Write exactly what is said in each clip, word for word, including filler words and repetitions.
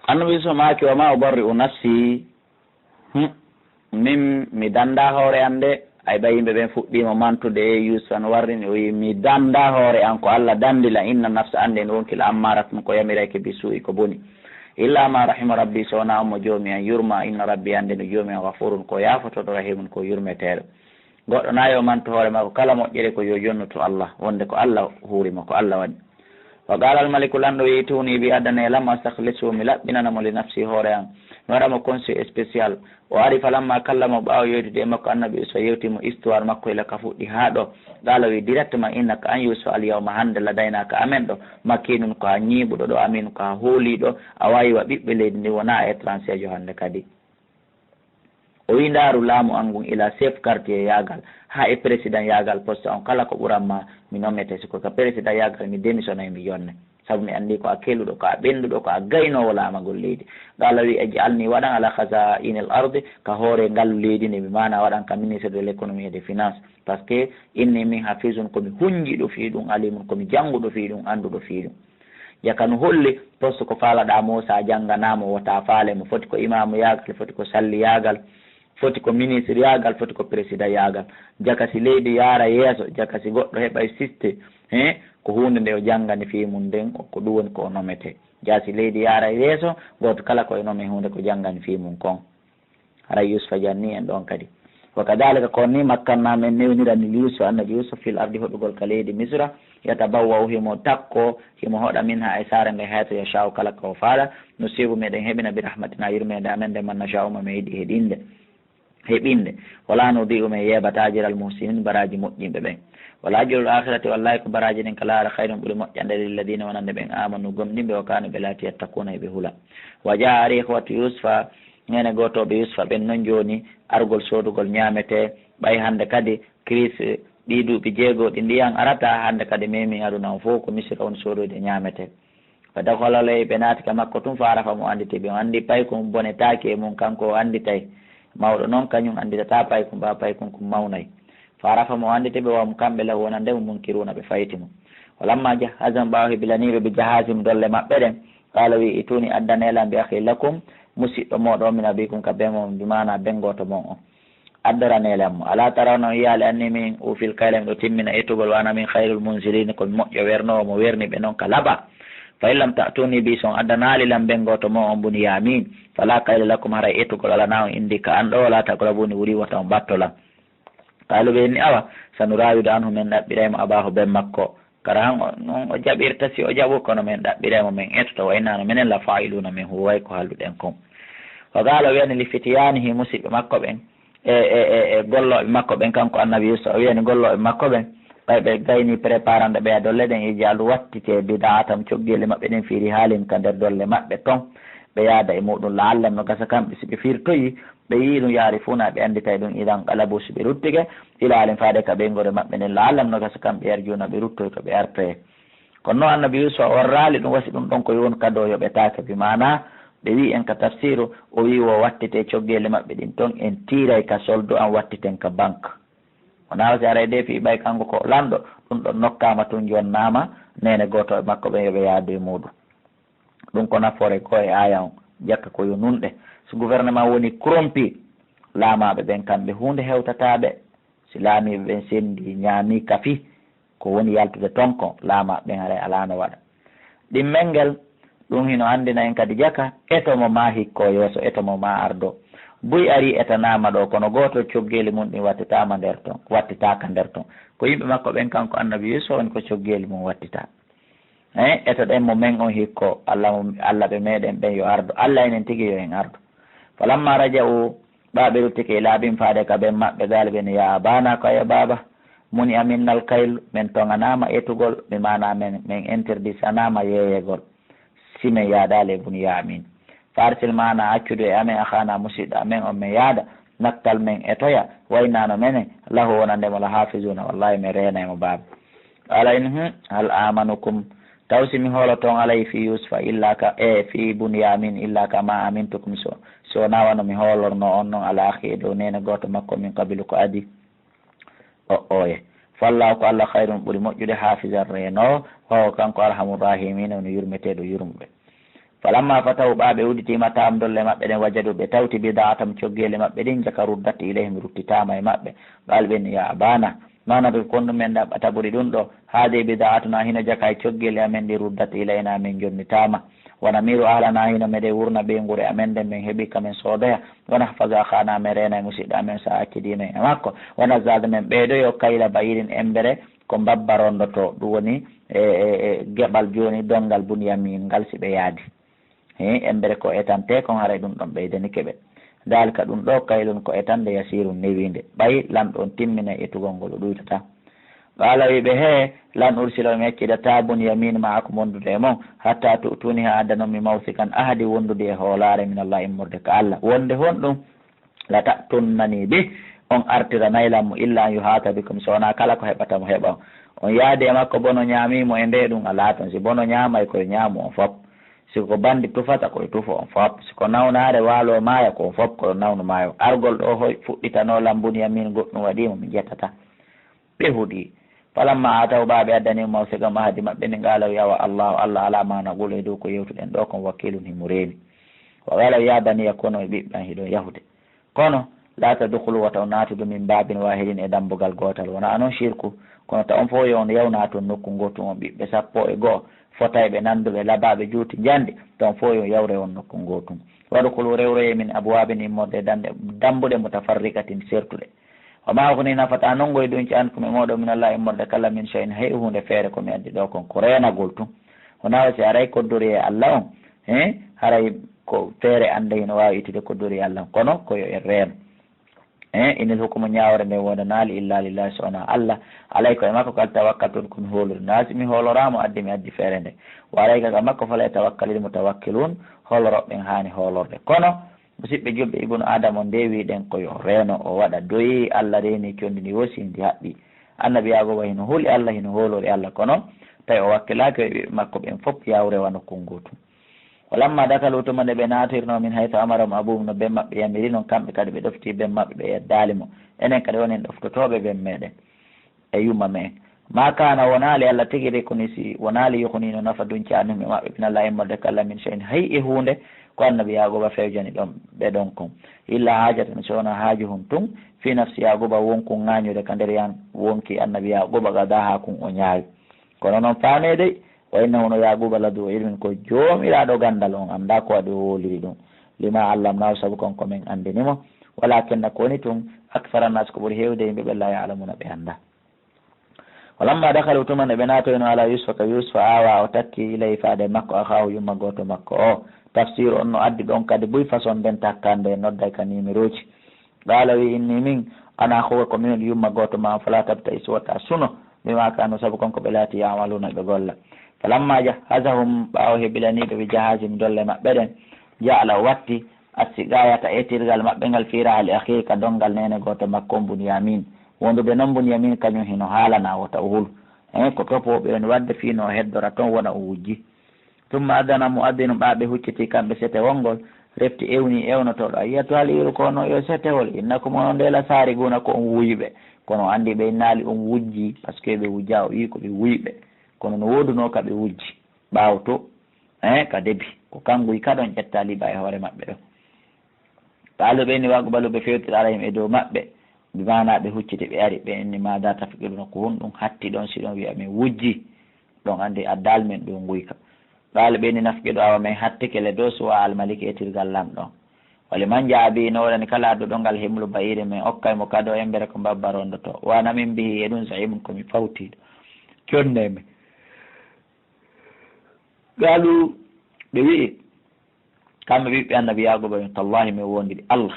Annabi Yuusufa maaki, "Wa maa ubarri'u nafsi." Hmm. Min mi danndaa hoore am de. Ay ɓay yimɓe ɓen fuɗɗiima mantude, e Yuusufa no warrini, o wi'i, "Mi danndaa hoore am, ko Alla danndi lan. Inna nafsa, anndi en wonkil, ammaaratun, ko yamirayke, bi suu'i, ko boni. Illaa maa rahima rabbi, so wonaa on mo Joomi an yurma. Inna rabbi, anndi no Joomi an, ghafuurun, ko yaafotooɗo, rahiimun, ko yurmeteeɗo." Goɗɗo na yo mantu hoore makko, kala moƴƴere ko yo jonnu to Alla, wonde ko Alla huuri mo, ko Alla waɗi. Wa qaala al-maliku, lanɗo wi'i, "I'tuunii bi, addanee lan, astakhlishu, mi laɓɓinana mo, li nafsi, hoore an." Mi waɗa mo conseil spécial. O ari, falamma kallamahu, ɓaawo yewtude e makko, annabi Yuusufa yewti mo histoire makko ila ka fuɗɗi haa ɗo. Qaala, wi'i directement, "Innaka, an Yuusufa, al-yawma, hannde, ladaynaa, ka amen ɗo, makiinun, ko a ñiiɓuɗo ɗo, amiinun, ko a hooliiɗo, a waawi wa ɓiɓɓe leydi ndi, wonaa a étranger jo hannde kadi." O wi'i, "Ndaaru laamu an ngun, ila chef quartier yaagal, haa e président yaagal poste on, kala ko ɓuran ma, mi nomete. Si ko ka président yaagal mi démissionnay, mi yonne. Sabu mi anndi ko a kelluɗo, ko a ɓennduɗo, ko a gaynoowo laamagol leydi." Qaala, wi'i, "Ij'alnii, waɗan, ala khazaa'inil ardi, ka hoore ngal leydi ndi, bi maana waɗan ka ministre de l'économie et des finances. Parce que inni min hafizun, ko mi hunjiiɗo fii ɗum, alimun, ko mi jannguɗo fii ɗum, annduɗo fii ɗum." Jaka no holli, poste ko faalaɗaa mo, sa jannganaama, wota faale mo. Foti ko imaamu yaagal, foti ko salli yaagal, foti ko ministre yaagal, foti ko président yaagal. Jaka si leydi yaara yeeso, jaka si goɗɗo heɓay siste, he, ko huunde nde o janngani fii mum nden, ko ɗum woni ko o nomete. Jaka si leydi yaara yeeso, gooto kala ko e nome huunde ko janngani fii mum kon. Haray Yuusufa janni en ɗon kadi. Wa kadaalika, ko on ni, makkannaa, men newnirani Yuusufa, annabi Yuusufa, fil ardi, hoɗugol ka leydi Misra, yatabawwa'u, himo takko, himo hoɗa, minhaa, e saare nde, haysu yashaa'u, kala ka o faala, nusiibu, meɗen heɓina, bi rahmatinaa, yurmeende amen nden, man nashaa'u, mo men yiɗi heɗinde, heɓinde. Walaa nudii'u, men yeebataa, ajral muhsiniin, baraaji moƴƴinɓe ɓen. Wala ajrul aakhirati, wallaahi ko baraaji ɗin ka laakhira, khayrun, ɓuri moƴƴande, lilladiina, wonande ɓen, aamanu, gomɗinɓe, wa kaanu, ɓe laati, yattaquuna, ɓe hula. Wa jaa'a al-ikhwatu Yuusufa, neene gootooɓe Yuusufa ɓen non jooni, argol soodugol ñaametee, ɓay hannde kadi crise, ɗii duuɓi jeego ɗi ndiyan arataa, hannde kadi memi aduna on fof ko Misira on soodoyde ñaametee. Fa dakhala alayhi, ɓe naati ka makko tun, fa arafa, mo annditi ɓe. O anndi paykun bonetaaki e mun, kanko o annditay. Mawɗo non kañun annditataa paykun, ɓaawo paykun kun mawnay. Fa arafa, mo annditi ɓe, wa hum, kamɓe, lahu, wonande mo, munkiruuna, ɓe fayti mo. Walamma jahhazahum, ɓaawo hibilanii ɓe, bi jahaazihim, dolle maɓɓe ɗen, qaala, wi'i, i'tuunii, addanee lan, bi akhin lakum, musiɗɗo mooɗon, min abiikum, ka ben mon, bi maana ben gooto mon on. Addoranee lan mo. Alaa tarawna, on yi'aali, annii, min, uufii l-kayla, miɗo timmina etugol, wa ana min khayril munziliin, ko mi moƴƴo wernoowo, mo werni ɓe non ka laɓa. Fa in lam ta'tuunii bihi, si on addanaali lan ben gooto mon on, Buniyaamin, falaa kayla lakum, haray etugol alanaa on, indii, ka an ɗoo, walaa taqrabuunii, ɓuri wota on ɓatto lan. Qaaluu, ɓe inni, awa, sanuraawidu anhu, men ɗaɓɓiray mo, abaahu, ben makko. Karahan o, non o jaɓirta, si o jaɓu, kono men ɗaɓɓiray mo, men etoto, wa innaa, no menen, la faa'iluuna, men huuway ko halluɗen kon. Wa qaala, o wi'ani, li fityaanihi, musiɓɓe makko ɓen, e, e, e, e gollooɓe makko ɓen, kanko annabi Yuusufa, o wi'ani gollooɓe makko ɓen, ɓay ɓe gaynii préparande ɓeya dolle ɗen, ij'aluu, wattitee, bidaa'atahum, coggeeli maɓɓe ɗen, fii rihaalihim, ka nder dolle maɓɓe ton, ɓe yaada e muɗum, la'allahum, no gasa kamɓe, si ɓe firtoyi, ɓe yi'i ɗum, ya'rifuunahaa, ɓe annditay ɗum, idaa nqalabuu, si ɓe ruttike, ilaa ahlihim, faade ka ɓeynguure maɓɓe nden, la'allahum, no gasa kamɓe, yarji'uuna, ɓe ruttoyto, ɓe artoyee. Kono non annabi Yuusufa o warraali ɗum, wa si ɗum ɗon ko yo won kado yoɓetaake, bi maana ɓe wi'i en ka tafsiru, o wi'i wo wattitee coggeeli maɓɓe ɗin ton, en tiiray ka soldu an, wattiten ka banque. Wonaa wa si aray de fii ɓay kanko ko lanɗo, ɗum ɗon nokkaama tun, jonnaama neene gooto e makko ɓen yo ɓe yaadu e muɗum. Ɗum ko nafoore ko e aaya on, jakka ko yo nunɗe. So gouvernement woni corrompu, laamaaɓe ɓen kamɓe huunde hewtataa ɓe. Si laamiiɓe ɓen senndii, ñaamii, kafii, ko woni yaltude ton kon, laamaaɓe ɓen haray alaa no waɗa. Ɗimmel ngel, ɗum hino anndina en kadi jaka, eto mo maa hikkoo yeeso, eto mo maa ardoo. Buy arii etanaama ɗoo, kono gooto coggeeli mun ɗin wattitaama nder ton, wattitaaka nder ton. Ko yimɓe makko ɓen, kanko annabi Yuusufa woni ko coggeeli mun wattitaa. Eh, etoɗen mo men on hikko, Alla mo, Alla ɓe meɗen ɓen yo ardo. Alla enen tigi yo en ardo. Falamma raja'u, ɓaa ɓe ruttike ila abihim faade ka ben maɓɓe, qaala ɓe ni, ya abana, ko yo baaba, muni'a minnal kayl, men toŋanaama etugol, ɓe maana men, men interdisanaama yeeyegol. Si men yaadaali e Buniyaamin. Fa arsil maana, accudu e amen, akhaana, musiɗɗo amen on, men yaada, naktal, men etoya, wa innaa no menen, lahu, wonande mo, la haafizuna, wallahi men reenay mo, baaba. Qaala in, hum, hal amanukum, taw si mi hooloto on alayhi fii Yuusufa, illa ka, e fii Buniyaamin, illa kama amintukum, so, si wonaa wano mi hoolorno on non, ala akhi, e dow neene gooto makko, min qabilu, ko adii. O, oye. Fallaahu, ko Alla, khayrun, ɓuri moƴƴude, haafizan, reenoowo, wa huwa, kanko, arhamur raahimiina, woni yurmeteeɗo yurmuɓe. Falamma fatahu, ɓaa ɓe udditiima taam dolle maɓɓe ɗen, wajadu, ɓe tawti, bida'atam, coggeeli maɓɓe ɗin, jaka, ruddat ilayhim, ruttitaama e maɓɓe. Qaalu, ɓe inni, ya abana, ma nabghi, ko honɗum men ɗaɓɓata ɓuri ɗum ɗo? Haadihi bida'atuna, hino jaka e coggeeli amen ɗin, ruddat ilayna, men jonnitaama. Wa namiru ahlana, hino meɗen wurna ɓeynguure amen nden, men heɓi ka men soodoya. Wa nahfaza akhana, men reena e musiɗɗo amen, sa accidii men e makko. Wa nazdada, men ɓeydoyo, kayla ba'irin, embere ko mbabba rondotoo, ɗum woni e, e, e geɓal jooni donngal Bunyamin ngal, si ɓe yaadi. He, embere ko etantee kon, haray ɗum ɗon ɓeydanike ɓe. Daalika, ɗum ɗoo, kaylun, ko etande, yasiirun, newiinde. Ɓay lanɗo on timminay etugol ngol, o ɗuytataa. Qaala, wi ɓe, he, lan ursila, mi accidataa Bunyamin ma'akum, wondude e mon, hatta tu'tuni, haa addanon mi mawsikan, ahadi, wondude e hoolaare, min Allah, immorde ka Allah. Wonde honɗum? La ta'tunnani bih, on artiranay lan mo, illa an yuhata bikum, so wonaa kala ko heɓata mo heɓa on. On yaadi e makko, bono ñaamii mo e ndee ɗum, alaa ton. Si bono ñaamay, ko yo ñaamu on fop. Si ko banndi tufata, ko yo tufo on fop. Si ko nawnaare waaloo maaya, ko on fop ko yo nawnu maayo. Argol ɗoo hoy fuɗɗitanoo lan Bunyamin goɗɗum waɗii mo, mi ƴettataa. Ɓe huɗi. Falamma ataw, ɓaa ɓe addani mo mawsiqahum, ahadi maɓɓe ndin, qaala, wi, awa Allahu, Allah, ala ma naqulu, e dow ko yewtuɗen ɗoo kon, wakiilun, himo reeni. Wa qaala, ya baniya, kono e ɓiɓɓe an, hiɗon yahude. Kono, la tadkhulu, wata on naatudu, min babin wahidin, e dambugal gootal. Wonaa non shirku, kono ta on fof yo on yaw naatun nokku ngootun, on ɓiɓɓe sappo e go'o, fotayɓe, nanduɓe, labaaɓe, juuti, njanɗi, ta on fof yo yawre on nokku ngootun. Wadkhulu, rewroye, min abwabin, immorde dande, dambuɗe, mutafarriqatin, sertuɗe. Wa ma ughni, nafataa non ngoy ɗum ci, ankum, e mooɗon, min Allah, immorde kala, min shay'in, hay huunde feere ko mi addi ɗoo kon, ko reenagol tun. Wonaa si haray koddori e Allah on, he, haray ko feere annde hino waawi ittude koddori e Allah on, kono ko yo en reeno. He, inil hukmu, ñaawre nden wonanaali, illa lillahi, so wonaa Allah. Alay, ko e makko kadi tawakkaltu, ko mi hoolori. Naa si mi hooloraama addi, mi addi feere nde. Wa alayka, ka makko, falyatawakkalil mutawakkilun, hoolorooɓe ɓen haani hoolorde. Kono, musiɓɓe julɓe, Ibnu Aadama on nde wi'ɗen ko yo reeno, o waɗa doyi, Allah reeni, condi ndi wosi, ndi haɓɓi. Annabi Yaaquuba hino huli Allah, hino hoolori Allah, kono tawi o wakkilaaki e ɓiɓɓe makko ɓen fop, yawre wano konngol tun. Walamma dakalu, tuma nde ɓe naatirnoo, min haythu amarahum abuhum, no ben maɓɓe yamiri non, kamɓe kadi ɓe ɗofti ben maɓɓe, ɓe yeddaali mo. Enen kadi wonen ɗoftotooɓe ben meɗen e yumma me'en. Ma kana, wonaali Allah tigi, rikuni si, wonaali yughni no nafa duncaani hum e maɓɓe, min Allah immorde kala, min shay'in, hay e huunde, ko annabi Yaaquuba fewjani ɗon ɓe ɗon kon. Illa haajatan, si wonaa haaju hun tun, fi nafsi Yaaquuba, wonkun ŋaañude ka nder yan wonki annabi Yaaquuba, qadaha, kun o ñaawi. Kono non faamee dey, wa innahu, no Yaaquuba, la du ilmin, ko joomiraaɗo ganndal, on anndaa ko waɗi o woliri ɗum. Lima allamnahu, sabu kon ko men anndini mo. Walakinna, ko woni tun, akthara nnaasi, ko ɓuri heewde yimɓe ɓe, la ya'lamuna, ɓe anndaa. Walamma dakalu, tuma nde ɓe naatoyno, ala Yusufa, ka Yusufa, awa, o takki, ilayhi, faade makko, akhaahu, yumma gooto makko o. Tafsiru on no addi ɗon kadi buy façon nden takkande, nodday ka nimirooji. Qaala, wi, inni, min, ana akhuka, ko min woni yumma gooto ma, fala tabta'is, wota suno, bima kanu, sabu kon ko ɓe laati, ya'maluna, ɓe golla. Falamma jahhazahum, ɓaawo hebilanii ɓe, bi jahazihim, dolle maɓɓe ɗen, ja'ala, o watti, assiqayata, etirgal maɓɓe ngal, fi rahli akhihi, ka dongal neene gooto makko on, Bunyamin. Wondude non Bunyamin kañum hino haalana, wota o hulu. Hen ko topooɓe woni waɗde fii no o heddora ton, wona o wujji. Summa adana mu'adhdhinun, ɓaa ɓe hucciti kamɓe setewol ngol, refti ewni ewnotooɗo, ayyatuhal iiru, ko no yo setewol, innakum, onon nde la saariquuna, ko on wuyɓe. Kono o anndi ɓe innaali on wujji, parce que ɓe wujjaa, o wii ko ɓe wuyɓe. Kono no woodunoo ka ɓe wujji. Ɓaawo to, eh, ka debi, ko kanguy kaɗon ƴetta liɓa e hoore maɓɓe ɗon. Qaalu, ɓe inni, wa aqbalu, ɓe fewtiri, alayhim, e dow maɓɓe, bi maana ɓe hucciti, ɓe ari, ɓe inni, maada tafqiduuna, ko honɗum hatti ɗon, si ɗon wi'a men wujji, ɗon anndi addaali men ɗum nguyka. Qaala, ɓe inni, nafqidu, awa men hattike, le dosuwa al maliki, etirgal lamɗo on. Wa liman jaa bihi, no woodani kala adduɗo ngal himlu ba'iiri, men okkay mo kado embere ko mbabba rondoto. Wa ana min bihi, e ɗum za'imun, ko mi fawtiiɗo. Jonne men. Qaalu, ɓe wi'i, kamɓe ɓiɓɓe annabi Yaaquuba ɓen, tallahi, mi woondiri Allah,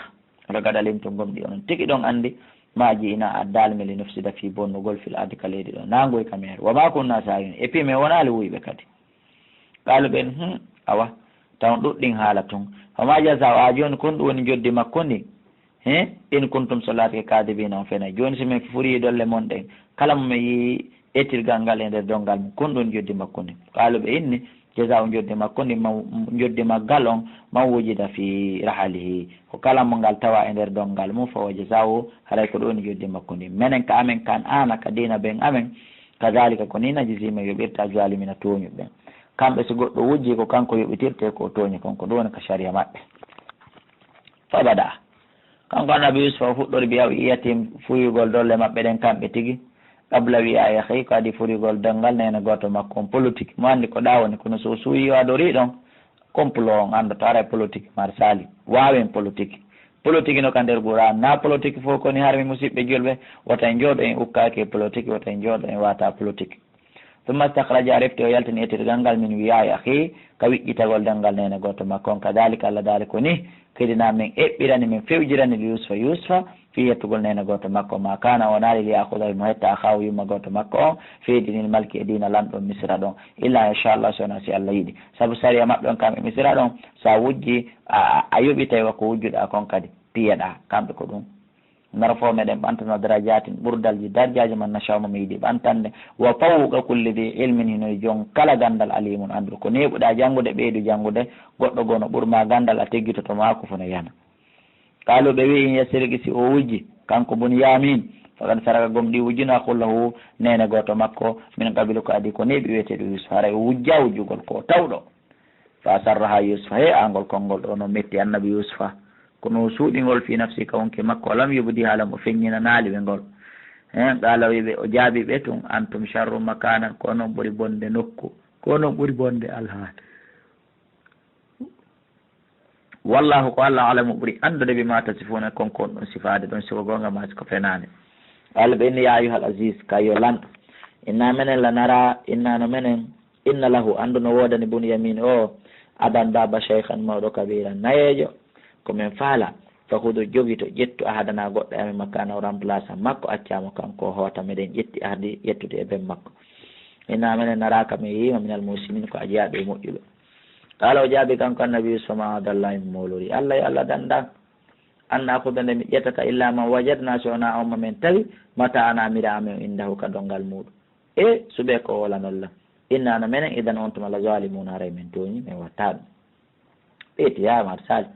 laqad alimtum, gomɗii onon tigi ɗon anndi, ma ji'inaa, addaali men, linufsida, fii bonnugol, fil ardi, ka leydi ɗo, naa ngoy ka meere, wa ma kunna saariqin, et puis men wonaali wuyɓe kadi. Qaalu, ɓen, hum, awa, taw ɗuɗɗin haala tun. Fama jazaa'u, a jooni, kon ɗum woni njoddi makko ndin? He, in kuntum, so laatike, kaadibiina, on fenay. Jooni, si men fufurii dolle mon ɗen, kala mo men yi'i etirgal ngal e nder dongal mum, kon ɗum njoddi makko ndin. Qaalu, ɓe inni, jazaa'u, njoddi makko ndin, ma, njoddi maggal on, man wujida fi rahalihi, ko kala mo ngal tawa e nder dongal mum, fa huwa jazaa'uhu, haray ko ɗum woni njoddi makko ndin. Menen ka amen, kan aana, ka diina ben amen, kadhalika, ko ni, najzi, men yoɓirta, zaalimiina, tooñuɓe ɓen. Kamɓe si goɗɗo wujji ko kanko yoɓitirte ko o tooñi kon, ko ɗum woni ka sariya maɓɓe. Fabada. Kanko annabi Yusufa o fuɗɗori bi aw iyatim fuyugol dolle maɓɓe ɗen kamɓe tigi. Qabla wi'a'i akhi, ko adi furigol denngal neene gooto makko on politique. Mo anndi ko ɗa woni, kono so o suuyi o adorii ɗon, complot on anndoto, haray politique marsali. Waawen politique. Politique no ka nder Qur'an. Na politique fof koni harmi, musiɓɓe julɓe, wota en jooɗo en ukkaaki e politique, wota en jooɗo en waata politique. Thumma istakhraja, a refti o yaltini ettirgal ngal min wi'a'i akhi, ka wiƴƴitagol denngal neene gooto makko on. Kadhalika, Allah daali ko ni, kadi na min eɓɓirani, min fewjirani li Yusufa, Yusufa, fii yettugol neene gooto makko ma kana, o naali li ya'khuda, mo hetta akhahu, yumma gooto makko on, fii dinil malki, e diina lanɗo Misira ɗon. Illa an yasha Allah, so wonaa si Allah yiɗi. Sabu sariya maɓɓe on kamɓe Misira ɗon, sa wujji, a, a, a yoɓitay wa ko wujjuɗa kon kadi, piyeɗa. Kamɓe ko ɗum. Narfa'u, meɗen ɓantana, darajatin, ɓurdalji, darjaaji, man nasha'u, mo mi yiɗi ɓantande. Wa fawqa kulli dhi ilmin, hino e jon kala ganndal, alimun, annduɗo. Ko neeɓuɗa janngude, ɓeydu janngude, goɗɗo goo no ɓur ma ganndal, a teggitoto ma ko fo no yana. Qaalu, ɓe wi'i, in yasriq, si o wujji, kanko Bunyamin, faqad saraqa, gomɗii wujjino, akhun lahu, neene gooto makko, min qablu, ko adii, ko neeɓi wi'eteeɗo Yusufa, haray o wujjaa wujjugol ko o tawɗo. Fa asarraha Yusufa, he, angol konngol ɗoo no metti annabi Yusufa, kono o suuɗi ngol fi nafsi, ka wonki makko, lam yubdiha, lam o feññinanaali ɓe ngol. He, qala, o wi'i ɓe, o jaabii ɓe tun, antum sharrun makanan, ko onon ɓuri bonde nokku, ko onon ɓuri bonde alhaali. Wallahu, ko Allah, a'lamu, ɓuri anndude, bima tasifuna, kon ko on ɗon sifaade ɗon, si ko goonga maa si ko fenaande. Qala ɓe, inna, ya ayyuhal aziz, ka yo lanɗo, inna menen la nara, inna no menen, inna lahu, anndu no woodani Bunyamin o, aban, baaba, shaykhan, mawɗo, kabiran, nayeejo. Ko men faala, fa khudu, jogito, ƴettu, ahadana, goɗɗo e amen, makana, o remplace makko, accaa mo kanko, o hoota, meɗen ƴetti ahdi ƴettude e ben makko. Inna menen naraaka, min yi'ii ma, minal muhsinin, ko a jeyaaɗo e moƴƴuɓe. Qala, o jaabi kanko annabi Yusufa, ma'adallahi, mi moolorii Allah, yo Allah danndan, an na'khuda, nde mi ƴettata, illa man wajadna, si wonaa on mo men tawi, mata'ana, mira amen, indahu, ka donngal muuɗum. E suɓee ko o wolanon lan. Inna no menen, idan, on tuma, la zalimuna, haray men tooñii, men waɗtaa ɗum. Ɓe ƴetti Yahaya Marsali.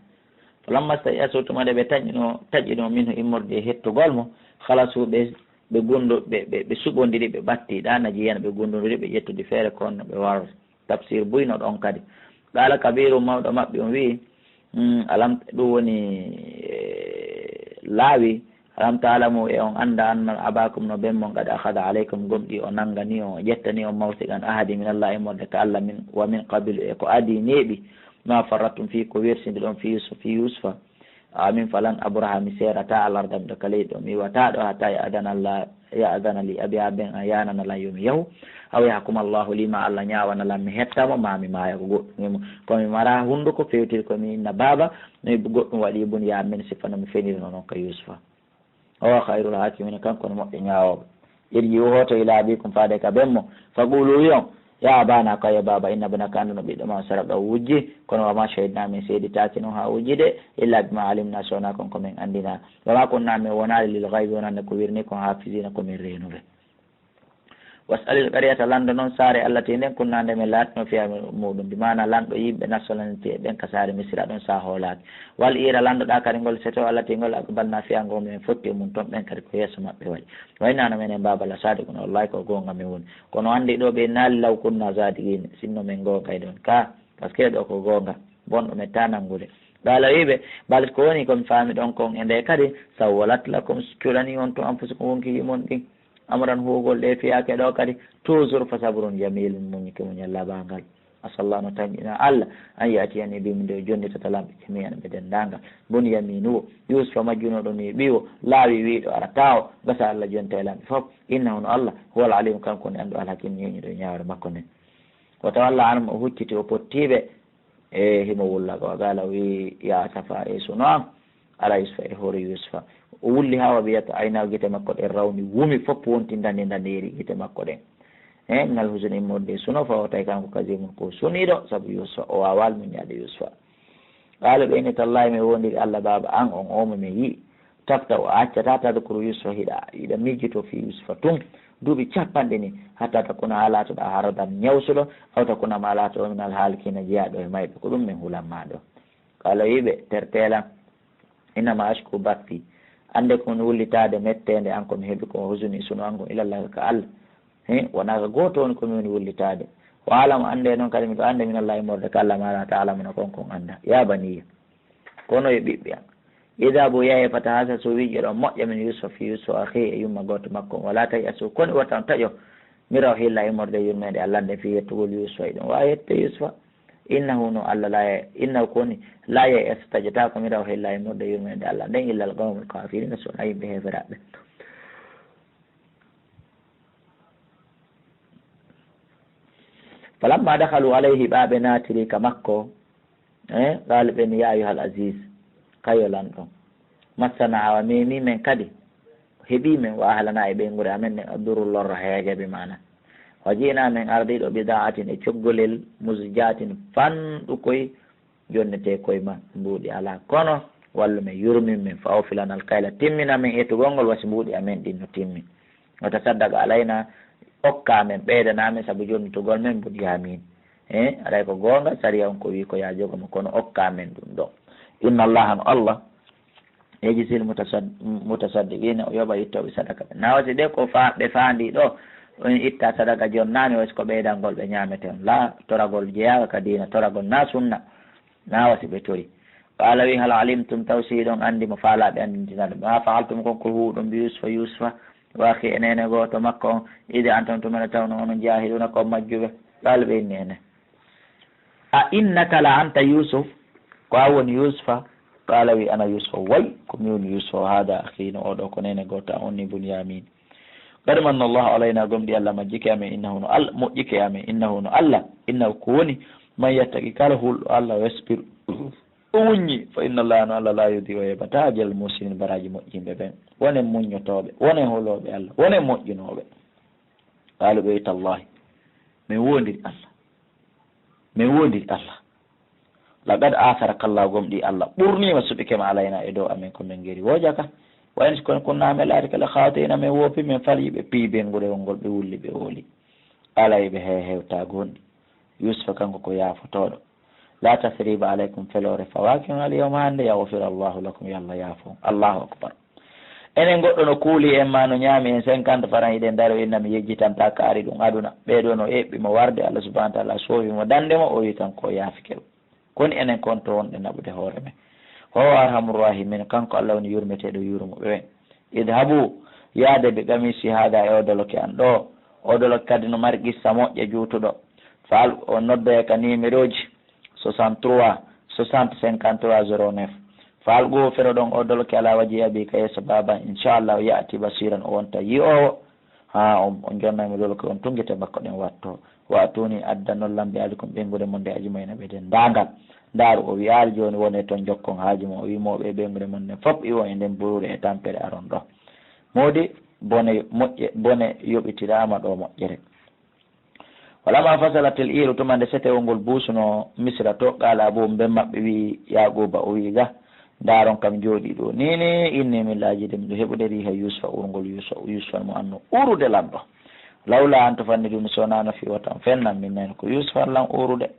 Falamma stay'asu, tuma nde ɓe taƴino, taƴino minhu, immorde e hettugol mo, khalasu, ɓe, ɓe gunndo-, ɓe, ɓe, ɓe suɓondiri, ɓe ɓatti, ɗa najiyana, ɓe gunndondiri, ɓe ƴettudi feere ko honno ɓe warata. Tafsir buyno ɗon kadi. Qala kabiru, mawɗo maɓɓe on wi'i, mm, alam, ɗum woni, eh, laawi, alam ta'lamu, e on annda, anna abakum, no ben mon, qad akhadha alaykum, gomɗii o nannganii on, o ƴettanii on, mawsiqan, ahadi, min Allah, immorde ka Allah, min, wa min qablu, e ko adii neeɓi, ma farrattum fii, ko wersindiɗon, fii Yusuf, fii Yusufa. Amin, falan abraha, mi seerataa, al arda, miɗo ka leydi ɗo, mi iwataa ɗo, hatta ya'dana Allah, ya'dana li abi, haa ben an yaanana lan yo mi yahu, aw yahkuma Allahu li, ma Allah ñaawana lan mi hetta mo, ma mi maaya ko goɗɗum e mum. Ko mi maraa hunnduko fewtiri ko mi inna baaba, no goɗɗum waɗi Bunyamin, sifa no mi fenirno non ka Yusufa. O huwa khayrul hakimina, kanko woni moƴƴo ñaawooɓe. Irji'u, hooto, ila abikum, faade ka ben mon, faqulu, wi'on, ya abana, ko yo baaba, inna ibnaka, anndu no ɓiɗɗo ma, saraqa, o wujji, kono wa ma shahidna, min seeditaaki non haa wujji de, illa bima alimna, so wonaa kon ko min anndina. Wa ma kunna, min wonaali, lil ghaybi, wonande ko wirnii kon, hafizina, ko min reenuɓe. Was'alil qaryata, lanndo non saare, allati, nden, kunna, nde min laatino, fiha, muuɗum, bi maana lanɗo yimɓe nationalité ɓen ka saare Misira ɗon, sa hoolaaki. Wal ira, lanndo ɗa kadi ngol seto, allati, ngol, aqbalna fiha, ngol min fotti e mum ton, ɓen kadi ko yeeso maɓɓe waɗi. Wa inna, no menen baaba, la sadiquna, wallahi ko goonga men woni. Kono anndi ɗo ɓe naali law kunna sadiqina, sinno men goongay ɗon ka, parce que ɗo ko goonga, bonɗo men ta nanngude. Qala, wi'i ɓe, bal, ko woni ko mi faami ɗon kon e nde kadi, sawwalat lakum, cuɗani on to anfusukum, wonkiji mon ɗin, amran, huugol ɗe fiyaake ɗo kadi, toujours fa sabrun jamil, muñike muñal labangal. Asallah, no tanƴina Allah, an ya'tiyani bihim, nde o jonnitata lan ɓe jami'an ɓe denndaangal. Bunyaminu o, Yusufa majjunooɗo mi ɓiwo, laawi wi'uɗo arata o, gasa Allah jonta e lan ɓe fof. Innahu, no Allah, huwal alim, kanko woni anndu, al hakim, ñeeñuɗo e ñaawre makko nden. Wa tawalla anhum, o hucciti, o potti ɓe, e himo wulla ko. Wa qala, o wi'i, ya asafa, e suno am, ala Yusufa, e hoore Yusufa. O wulli haa wa biyat aynahu, gite makko ɗen rawni, wumi fof wonti ndani ndaneeri gite makko ɗen. E minal husni, immorde e suno, fa huwa, tawi kanko, kazimun, ko suniiɗo, sabu Yusufa, o waawaali muññaade Yusufa. Qala, ɓe inni, tallahi, mi woondiri Allah, baaba, an on, o mo mi yi'i, tafta, o accata, tadkuru Yusufa, hiɗa, hiɗa miijito fi Yusufa tun, duuɓi capanɗe ni, hatta takuna, haa laatoɗa, haradan, ñawsuɗo, aw takuna, ma laatoɗa, minal halikina, jeyaaɗo e mayɓe, ko ɗum min hulan ma ɗo. Qala, o wi'i ɓe, tertee lan, innama ashku bathi, annde ko mi woni wullitaade metteende an ko mi heɓi ko, husni, suno an kon, ilallahi, ka Allah. He, wonaa ka gooto woni ko mi woni wullitaade. Wa alam, annde noon kadi miɗo annde min Allah immorde ka Allah ma la ta'lamuna kon kon annda. Ya baniya, kono e ɓiɓɓe am. Idhabu, yahe, fatahassasu, wiƴƴoɗon moƴƴa min Yusufa fi Yusufa akhi, e yumma gooto makko on. Wala tay'asu, kono wota on taƴo min rawhillah immorde yurmeende Allah nden fi yettugol Yusufa e ɗum. Wa yette Yusufa. Innahu, no Allah la ya-, innahu ko woni la yay'asu taƴotaako min rawhillah immorde yurmeende Allah nden illa al qawmul kafirina, so wonaa yimɓe heeferaaɓe. Falamma dakhalu alayhi, ɓaaɓe naatiri ka makko, eh, qaalu ɓe ni, ya ayyuhal aziz, kayo lanɗo, massana, awa memi men kadi, heɓi men, wa ahlana, e ɓeynguure amen nden, adduru, lorra, heeja bi maana. Wa ji'na, men ardiɗo, bida'atin, e coggolel, muzjatin, fanɗukoy, jonnete koye ma mbuuɗi alaa, kono wallu men, yurmin men, fa awfi lana al kayla, timmina men etugol ngol, wasi mbuuɗi amen ɗin no timmi. Wa tasaddaq alayna, okka men, ɓeydana men sabu jonnitugol men, Bunyamin. Eh, aray ko goonga, sariya on ko wi ko ya jogo mo, kono okka men ɗum ɗo. Inna Allaha, no Allah, yajzil mutasad-, mutasaddiqina, o yoɓa ittooɓe sadaka ɓe. Na wasi de ko fa-, ɓe faandi ɗo, on itta sadaka jonnaami, wasi ko ɓeydangol ɓe ñaameten. La, toragol jeyaaka ka diina, toragol na sunna. Na wasi ɓe tori. Qala wi, hal alimtum, taw si hiɗon andi mo faalaaɓe andintinade ma faaltum kon ko huuɗon bi Yusufa, Yusufa, wa akhi, e neene gooto makko on, id antum, tumana tawno onon jahiluna ko majjuɓe. Qala ɓe inni ene. A innaka la anta Yusuf, ko a woni Yusufa? Qala wi, ana Yusufa, way, ko mi woni Yusufa, hada akhi, no oɗo ko neene gooto an on ni Bunyamin. Qad manna Allahu alayna, gomɗi Allah majjike amen, innahu no Allah, moƴƴike amen, innahu no Allah, innahu ko woni, man yattaqi, kala hulɗo Allah, wasbir, o muññi, fa inna Allaha, no Allah, la yudi'u, o heɓata, ajral muhsinin, baraji moƴƴinɓe ɓen. Wonen muññotooɓe, wonen hulooɓe Allah, wonen moƴƴinooɓe. Qaalu ɓe wi, tallahi, min woondiri Allah, min woondiri Allah. Laqad aasaraka Allah, gomɗi Allah ɓurniima, suɓike ma, alayna, e dow amen, ko min ngeri woo jaka. Wa in, kono kunna, amen laari kala, khaati'ina, min woopi, min falyi ɓe, piyi ɓe ngurewol ngol, ɓe wulli, ɓe ooli. Alay ɓe he hewta gonɗi. Yusufa kanko ko yaafotooɗo. La tasriba alaykum, feloore fawaaki on al yawma hannde, yaghfira Allahu lakum, yo Allah yaafo on. Allahu akbar. Enen goɗɗo no kuuli en ma no ñaami en cinquante francs, hiɗen daro inna mi yejjitanta kaari ɗum aduna. Ɓee ɗoo no eɓɓi mo warde, Allah subhanahu wa ta'ala soofi mo dande mo, o wi kanko o yaafike ɗum. Koni enen kon to wonɗe naɓude hoore men. Wa huwa arhamur rahimin, kanko Allah woni yurmeteeɗo yurmuɓe ɓen. Idhabu, yaade bi qamisi hada, e o doloke an ɗo. O doloke kadi no mari qissa moƴƴa juutuɗo. Fa al-, o noddoya ka numéroji soixante-trois soixante cinquante-trois zéro neuf. Fa alqu, feroɗon o doloke ala wajhi abi, ka yeeso baaba, inchallah, ya'ti basiran, o wonta yi'oowo. Ha on, on jonnay mo doloke on, tungite makko ɗen watto. Wa atuni, addanol lam bi ahlikum, ɓeynguure mon nde, ajmaina, ɓe denndaangal. Ndaaru, o wi'aali jooni wone ton, jokkon haaju mon. O wi mo ɓe ɓeynguure mon nden fof iwo e nden buruure e tampere, aron ɗo. Moodi, bone moƴƴe, bone yoɓitiraama ɗo moƴƴere. Walamma fasalatil iiru, tuma nde setewol ngol buusuno Misra to, qaala abuhum, ben maɓɓe wi'i Yaaquuba, o wi'i ga, ndaaron kam jooɗii ɗo. Nii nii, inni min laajiiɗo miɗo heɓude riiha Yuusufa, urngol Yuusufa, Yuusufa mo anno urude lanɗo. Lawla an tufanniduni, so wonaa no fii wota on fennan min nani ko Yuusufa lan urude.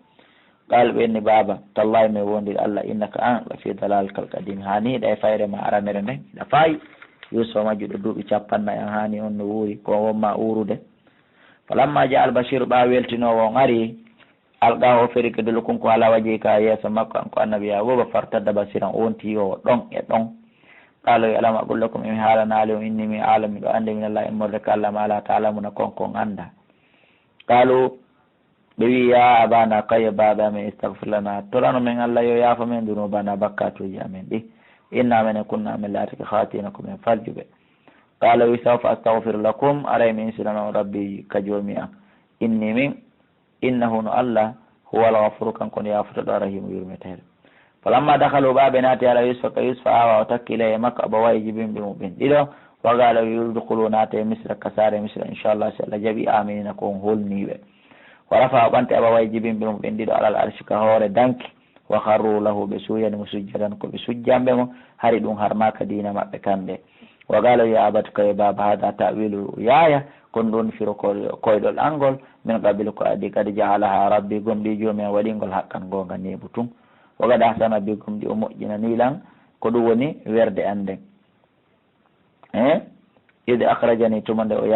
Qaala ɓe inni, baaba, tallahi, min woondiri Allah, innaka an, la fii dalaalikal qadiim, haa nii hiɗa e fayre ma aranere nden, hiɗa faayi. Yuusufa majjuɗo duuɓi cappannayi an, haa nii on no wuuri, ko on won ma urude. Falamma jaa al-bashiiru, ɓaawo weltinoowo on ari, alqaahu, o feri kedol kun ko ala wajhi ka yeeso makko, an ko annabi Yaaquuba, fartadda basiran, o wonti yi'oowo ɗon e ɗon. Qaala, o wi, alam aqul lakum, emi haalanaali on, inni min a'lamu, miɗo anndi, min Allah, immorde ka Allah, ma la ta'lamuna, kon ko on anndaa. Qaalu, ɓe wi, ya abana, kayo baaba amen, istagfir lana, torano men Allah yo yaafo men, dunubana, bakkatuuji amen ɗi, inna, menen, kunna, amen laatike, khatiina, ko men faljuɓe. Qaala, wi, sawfa astagfiru lakum, aray mi insinana on Rabbi, ka Joomi am, inni min, innahu, no Allah, huwa al-ghafuru, kanko no yaafotoɗo, ar-rahimu, yurmeteeɗo. Falamma dakhalu, ɓaawo ɓe naati ala Yusufa, ka Yusufa, awa o takki ilayhi, makko, abawayhi, jibinɓe muɓɓen ɗiɗo, wa qaala, wi, udkhulu, naate, Misra, ka saare Misra, inchallah, si Allah jaɓi, aminina, ko on holniiɓe. Wa rafa'a, o ɓanti, abawayhi, jibinɓe muɓɓen ɗiɗo, alal arshi, ka hoore danki, wa kharru lahu, ɓe suuyani mo, sujjadan, ko ɓe sujjanɓe mo, hari ɗum harmaaka diina maɓɓe kamɓe. Wa qaala, ya abati, kayo baaba, hada ta'wilu ru'yaya, kon ɗum firo ko-, koyɗol an ngol, min qablu, ko adii, qad ja'alaha Rabbi, gomɗii Joomi am waɗii ngol, haqqan, goonga, neeɓu tun. Wa qad ahsana bi, gomɗii o moƴƴinanii lan, ko ɗum woni werde an nden. Eh? Id akhrajani, tuma nde o